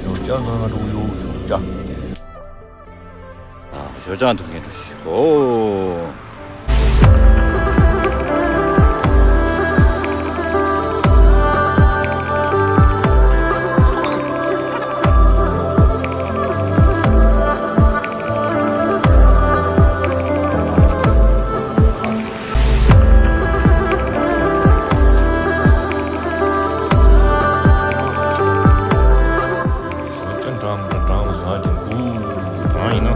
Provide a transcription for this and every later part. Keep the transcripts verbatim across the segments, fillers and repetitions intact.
ཞོགས་ཇ་བཟང་ང་འགྲོ་ཡོད་ཞོགས་ཇ། ཞོགས་ཇ་འཐུང་མཁན་འགྲོ་ཞིག་ཨོ། ཞོགས་ཇ་འགྲངས་འགྲངས་ལ་ཟ་གི་འདུག་གང་ཡིན་ན།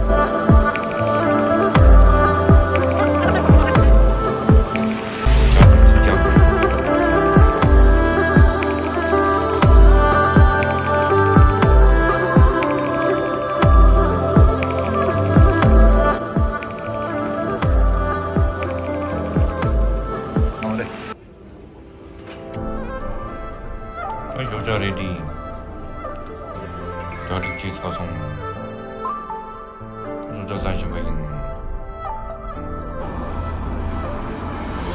ཨ་ཞོགས་ཇ་རེ་ཌི། གྲ་སྒྲིག་བྱས་ཚར་སོང་། ཞོགས་ཇ་ཟ་བཞིན་པ་ཡིན།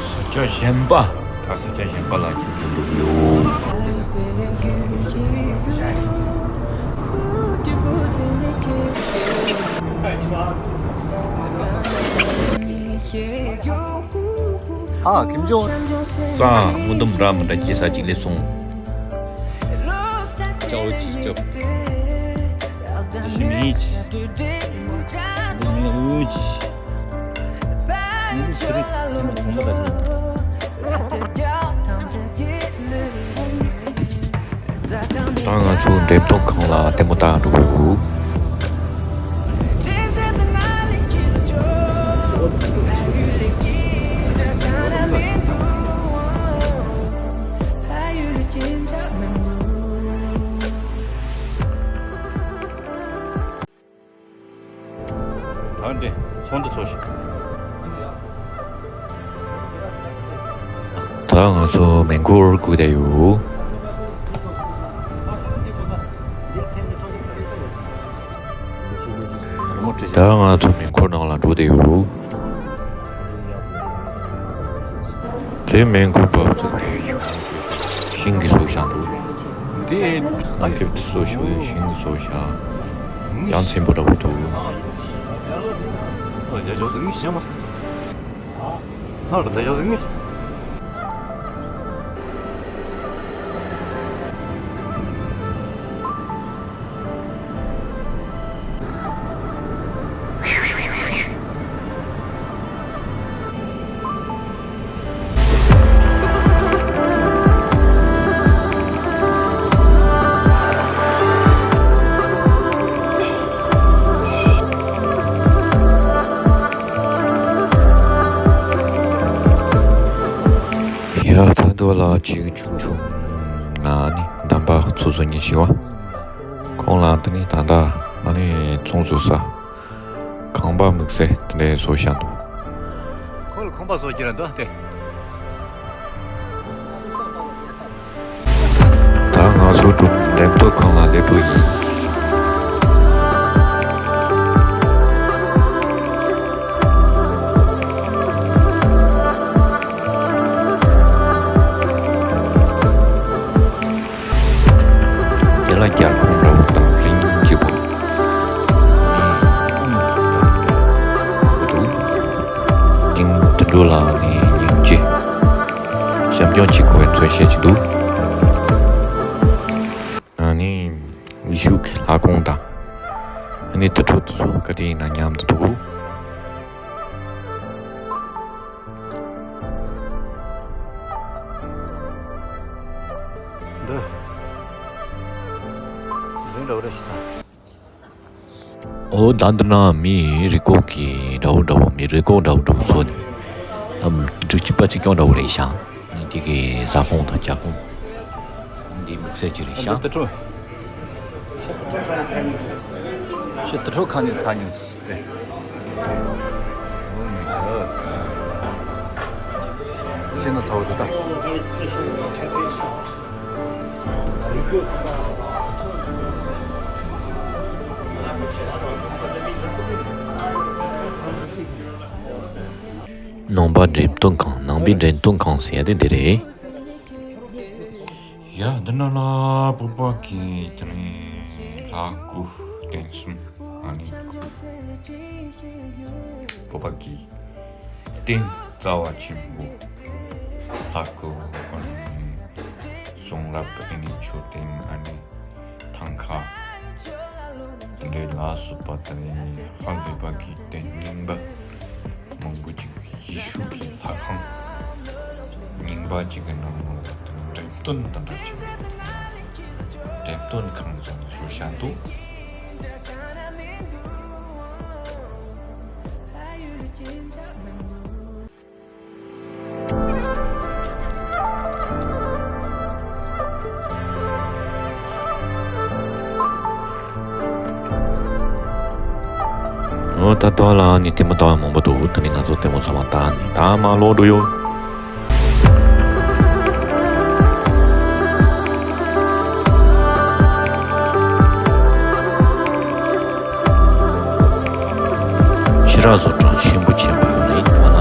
ས་ཆ་གཞན་པ། ད་ས་ཆ་གཞན་པ་ལ་ཁྱིམ་ཁྱིམ་འགྲོ་གི་ཡོད། ཨ་ཁྱིམ་ཆུང་། རྩ་མུ་དུམ་ར་མི་འདྲ་སྐྱེ་ས་ཅིག་སླེབས་སོང་། ཅའོ་ཅི་ཅོ། ཞི་མི་ཅི། ཞི་མི་ཅི། ད་ང་ཚོ་འགྲེམས་སྟོན་ཁང་ལ་ལྟད་མོ་ལྟ་འགྲོ་གི་ཡོད། ད་འདི་ཚོགས་འདུ་ཚོགས་ཤིག་ད་ང་ཚོ་མེ་འཁོར་སྒུག་བསྡད་ཡོད། ད་ང་ཚོ་མེ་འཁོར་ནང་ལ་འགྲོ་བསྡད་ཡོད། དེ་མེ་འཁོར་བབས་ཚུགས་ཤིང་གིས་བཟོས་བཞག་འདུག་དེ་གནམ་ཁྱབ་ཏུ་བཟོས་བཞག་ཤིང་གིས་བཟོས་བཞག་ཡ་མཚན་པོ་འདྲ་པོ་འདུག་ཡ་ད་དོ་ལ་ཅིག་ཆུང་ཆུང་ང་ནི་འདམ་པ་ཚོ་བཟོ་ཉེ་ཞི་བ། ཁོང་ལ་དེ་ནི་ད་ལྟ་ང་ནི་ཚོང་བཟོ་ས་ཁང་པ་དམིགས་བསལ་དེ་འདྲའི་བཟོ་བཞག་འདུག་ཁོང་ལ་ཁང་པ་བཟོ་རྒྱུ་ར་འདུག་སྟེ། ད་ང་ཚོ་འགྲོ་འགྲེམས་སྟོན་ཁང་ལ་སླེབས་འགྲོ་ཡིན། དེ་ལ་རྒྱལ་ཁོངས་འདྲ་བོ་དང་རིན་ཆེན་པོ། འདུག་དེ་འགྲོ་ལ་ནི་སྙིང་རྗེ། ཞབས་འཇོག་བྱེད་དགོས་པའི་མཚོན་བྱེད་ཅིག་འདུག་ཨ་ནི་ཡེ་ཤུ་གི་ལྷ་ཁང་དང་། ཨ་ནི་དུར་ཁྲོད་དུ་སོགས་ག་དེ་ཡིན་ན་མཉམ་དུ་འདུག་འདི། རིང་འདྲ་བོ་རེད་ཤི་ད། ཨོ་ད་འདི་ན་མི་རི་ཀོག་གི་འདྲ་བོ་འདྲ་བོ་མི་རི་ཀོག་འདྲ་བོ་འདྲ་བོ་བཟོ་ནས། ཨམ་འབྲུ་གཅིག་པ་གཅིག་རྐྱང་འདྲ་བོ་རེད་ཤག་ནི་དེ་གི་ཟ་ཁང་དང་ཇ་ཁང་། འདི་དམིགས་བསལ་གཅིག་རེད་ཤག་ཤི་ཏི་ཁྲོ། ཤི་ཏི་ཁྲོ་ཁ་ནས་ཐ་ཉུང་སྟེ། Oh my god. ན་ཚ་བོ་དེ་ད། ནང་པ་འགྲེམས་སྟོན་ཁང་། ནང་པའི་འགྲེམས་སྟོན་ཁང་ཟེར་ཡ་དེ་འདི་རེད། ཡ། འདི་ན་ལ་བོད་པ་གི་དེ་ནས་ལྷ་སྐུ་རྟེན་གསུམ། ཨ་ནི་བོད་པ་གི་རྟེན་རྩ་བ་ཆེན་པོ་ལྷ་སྐུ། ཨ་ནི་གསུང་རབ། ཨ་ནི་མཆོད་རྟེན། ཨ་ནི་ཐང་ཀ། དེ་འདྲའི་ལ་སོགས་པ་དེ་ནས་ཧ་ལས་པ་གི་རྟེན་རྙིང་པ་མང་པོ་ཅིག། ཡེ་ཤུ་གི་ལྷ་ཁང་རྙིང་པ་ཅིག་གི་ནང་ལོགས་ལ་དེ་ནས་འགྲེམས་སྟོན་དེ་འདྲ་བྱས། འགྲེམས་སྟོན་ཁང་ཚོ་ནས་བཟོ་བྱ་འདུག། འོ། ད་ལྟ་ལ་ནི་ལྟད་མོ་ལྟ་བ་མང་པོ་འདུག། དེ་ནི་ང་ཚོ་ལྟད་མོ་ཚང་མ་ལྟ་ནི་ད་མ་ལོག་འགྲོ་ཡོད། ཕྱི་ར་བཟོ་གྲྭ་ཆེན་པོ་ཆེན་པོ་ཡོད་རེད་མ་ན།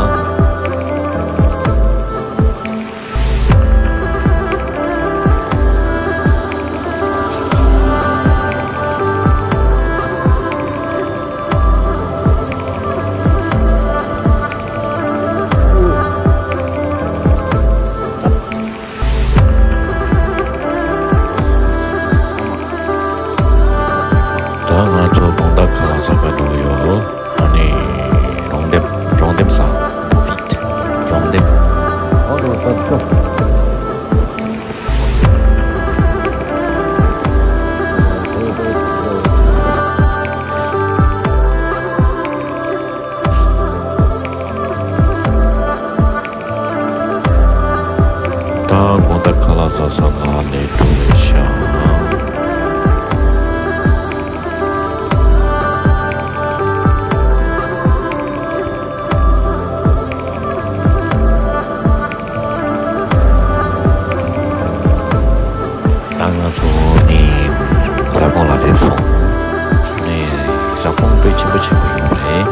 ད་ང་ཚོ་དགོང་དག་ཁ་ལག་ཟ་ག་འགྲོ་གི་ཡོད། ཨ་ནི་རོང་འདེབས། རོང་འདེབས་ཟ། རོང་འདེབས། ཨོ་རོ་ད་ཚོ། ད་དགོང་དག་ཁ་ལག་ཟ་ས་ལ་ལས་འགྲོ་བའི་ཤ། ད་ང་ཚོ་ནི་ཟ་ཁང་ལ་སླེབས་སོང་། ནི་ཟ་ཁང་དཔེ་ཆེན་པོ་ཆེན་པོ་ཡོད་རེད།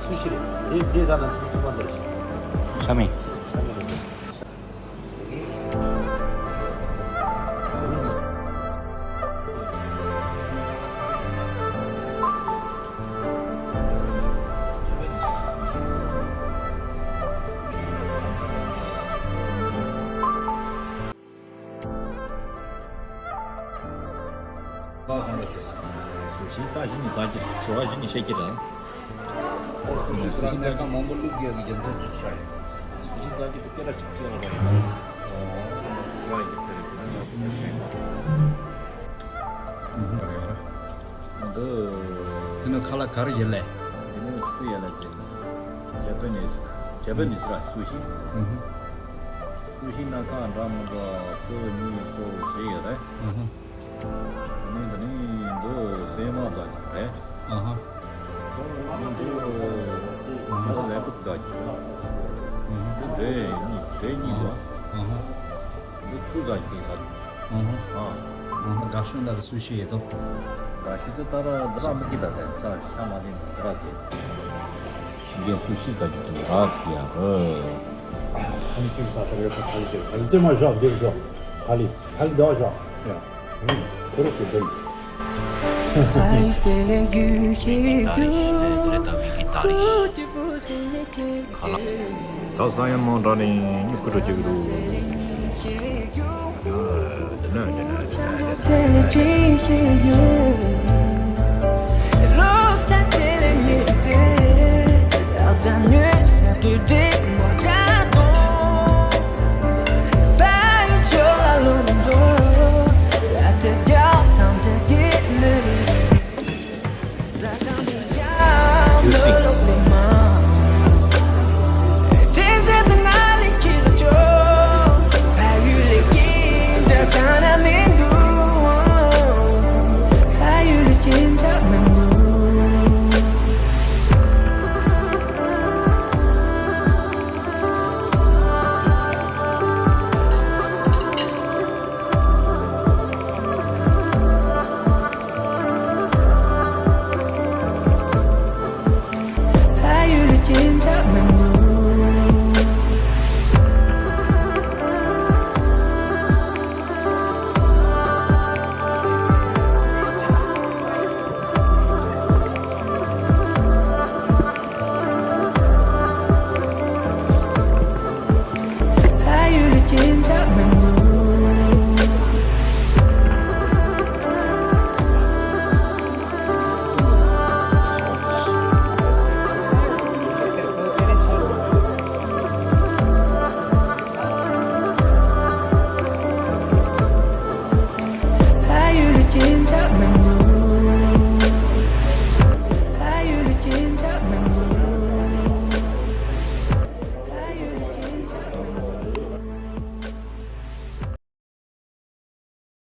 སུ་ཞིག་རེད། དེ་དེ་ཟ་ན་ཚོ་ཚོ་པ་འདི་རེད། ཤ་མེད། ཤ་མེད་རེད། སུ་ཞིག་ད་གཞི་ནས་ཟ་གི། ཟ་གཞི་ནས་བཤད་ཀྱི་རེད། སུ་ཞིག་སུ་ཞིག་ད་ག་མང་པོ་བླུགས་ཡོད་ཀྱི་རྒྱུ་མཚན་དེ་ཆ་ཡིན། སུ་ཞིག་ད་གི་དེ་སྐད་གྲགས་ཤིག་ཅིག་ལ་ར་ཡིན། ཨོ། ར་ཡིན་ཟེར་གི་ན་ཚོ་ཆེན་པོ། འདི། དེ་ནི་ཁ་ལག་ག་རེ་ཡིན་ལེ། དེ་ནི་སུ་ཡ་ལ་དེ་ནི་ཇ་པ་ནི་སི། ཇ་པ་ནི་སི་ར་སུ་ཞིག། སུ་ཞིག་ན་ཁ་འདྲ་མི་འདྲ་གཙོ་བོ་གཉིས་གཙོ་བོ་བཞི་ཡོད་རེད། ཨ་ནི་འདི་ནི་འདི་སྲན་མ་ཟ་གི་རེད། ཨ་ཧ། ཨ་ནི་འདི་ཨ་ཧ། ལས་ཀུག་ཟ་གི་རེད། ཨ་ཧ། འདི་འབྲས་གཉིས། འབྲས་གཉིས་འདུག། ཨ་ཧ། འདི་ཚུ་ཟ་གི་འདུག་ཟ་གི། ཨ་ཧ། ཨ་ཧ། དགའ་ཤོས་འདི་ལ་སུ་ཤི་ཡོད་དོ། དགའ་ཤོས་དེ་ད་ར་འདི་ར་མི་གི་ད་དེ་ས་ཤ་མ་ཟིན་འདི་ར་ཟེར། ཤི་གེ་སུ་ཤི་ཟ་གི་འདུག་ར་ཟེར་ཡ་རེད། ཁམས་ཚིག་ས་ཐར་ཡོད་ཁ་ཁ་ལི་ཤེར་ཁ་ལི་ལྟད་མོ་ཞོག་འདིར་ཞོག་ཁ་ལི་ཁ་ལི་འདི་བ་ཞོག་ཡ། ཁོ་རོ་ཁོ་འདི། ཁ་ལག་ད་ས་ཡང་མང་དྲགས་ནས་སྨྱུ་གུ་འགྲོ་བཅུག་གི་འདུག། འདི་ན་འདི་ན་འདི་ན་འདི་ན།